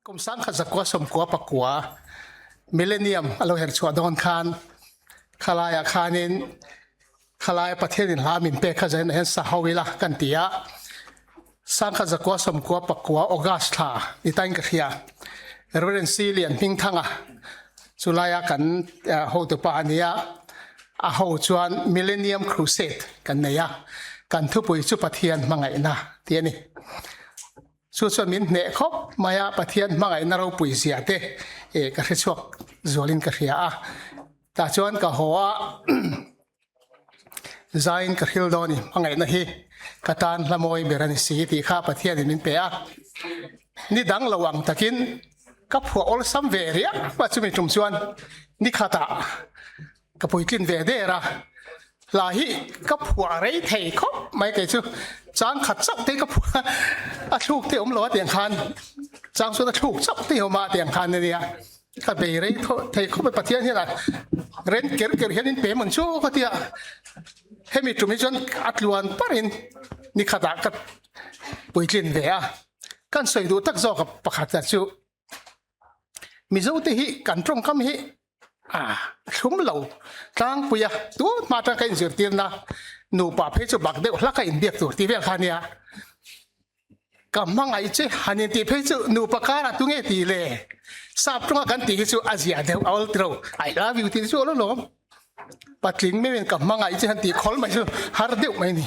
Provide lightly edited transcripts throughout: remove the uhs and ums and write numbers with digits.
Kum 1999 Millennium a lo her chhuah dawn khan khalaiah khanin khalai Pathianin hla min pek kha zain ah hian sa ho ila kan ti a. 1999 August thla ni tain ka hria. Reverend C Lian Hmingthanga chulaia kan hotupa a nia. A ho chuan Millennium Crusade kan nei a, kan thupui chu Pathian hmangaihna tih a ni. Chu chuan min hneh khawp mai a, Pathian hmangaihna ropui zia te ka hre chhuak zualin ka hria a. Tah chuan ka haw a, zaiin ka hril dawn i hmangaihna hi ka tan hla mawi ber a ni si tih kha Pathianin min pe a. Ni dang lo ang takin ka phuah awlsam ve riak a, chumi tum chuan ni khatah Ka puitlin ve der a, hla hi ka phuah rei thei khawp mai kei chu chang khat chauh te ka phuah a thluk te awm lo a tiang khan chang chuan a thluk chauh te awm a tiang khan ania ka bei rei thei khawp mai Pathian hian a ren ker ker hian in pe mawn chu ka tia hemi tum hi chuan a tluan parin ni khatah ka puitlin ve a kan sawi duh tak zawk a pakhat chu Mizo te hi kan tawngkam hi a thlum lo tlangpui a, tun hma atang ka inzirtirna nupa phei chu bak deuh hlak a inbiak tur tih vel kha a nia. Ka hmangaih che han intih phei chu nupa karah tunge tih le? Sap tawnga kan tih hi chu a zia deuh a awl tiro, I love you tih chu awl alawm. Patling meuhin ka hmangaih che han tih khawl mai chu har deuh mai a ni.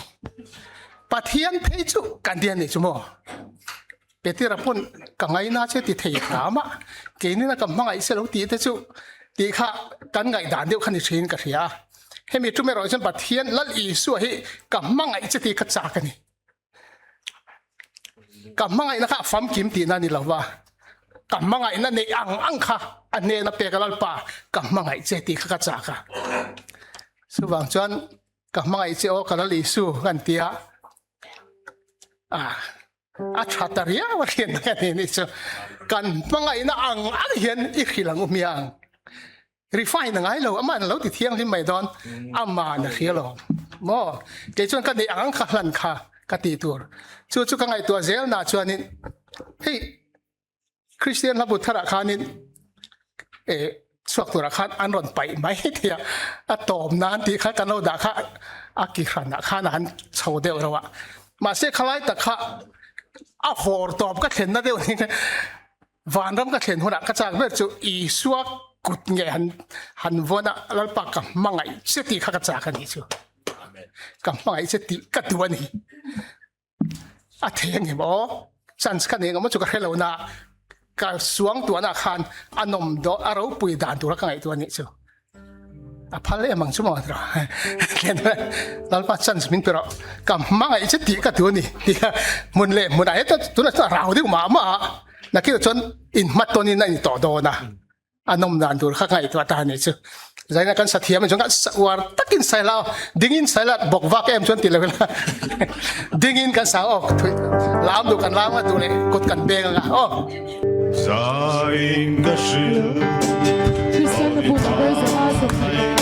Pathian phei chu kan ti a nih chu maw? Petera pawn ka ngaina che ti thei hram a, keinina ka hmangaih che lo tih te chu tih kha kan ngaihdan deuh kha ni thin ka hria a. Hemi tum erawh chuan Pathian Lal Isua hi ka hmangaih che tih kha chak a ni. Ka hmangaihna kha a famkim tihna a ni lo va, ka hmangaihna neih ang ang kha a hnena pek a Lalpa ka hmangaih che tih kha ka chak a. Chuvang chuan ka hmangaih che aw ka Lal Isu kan ti a. A tha ta riau a hriat na ka ni nih chu kan hmangaihna ang ang hian i hrilh ang u hmiang. Refine a ngai lo aman a lo ti thianghlim mai dawn aman a hria lo maw kei chuan ka neih ang ang kha hlan kha ka tih tur chu chu ka ngaihtuah zel na chuanin hei Kristian hla bu tharah khanin eh chhuak turah khan an rawn paih mai thei a, a tawp nan tih kha kan lo dah kha a ki hranah khan a han chho deuh reuh a, mahse khalai tak kha a vawr tawp ka thlenna deuh ni vanram ka thlen hunah ka chak ber chu Isua kut nge han han vawn a Lalpa ka hmangaih che tih kha ka chak a nih chu, ka hmangaih che tih ka duh a ni. A thei a ni maw? Chance ka nei ngawt chu ka hre lo na ka suang tuahna khan a nawm dawh a ropui dan tura ka ngaihtuah anih chu. A phal em ang chu maw Lalpa chance min pe rawh ka hmangaih che tih ka tu a ni tih kha hmun leh hmunah hian tunah chuan a rau deuh mah mah a nakinah chuan inhmatawnin a ni tawh dawn a. A nawm dan tur kha ngaihtuah ta ni chu. Zaina kan sa thiam chuan kan sa uar takin sai la dingin sai la bawk vak em chuan ti lo ila dingin kan sa aw thui lam duh kan lam a duh leh kut kan beng anga aw. Zain ka hrilh Kristian na bu number 130.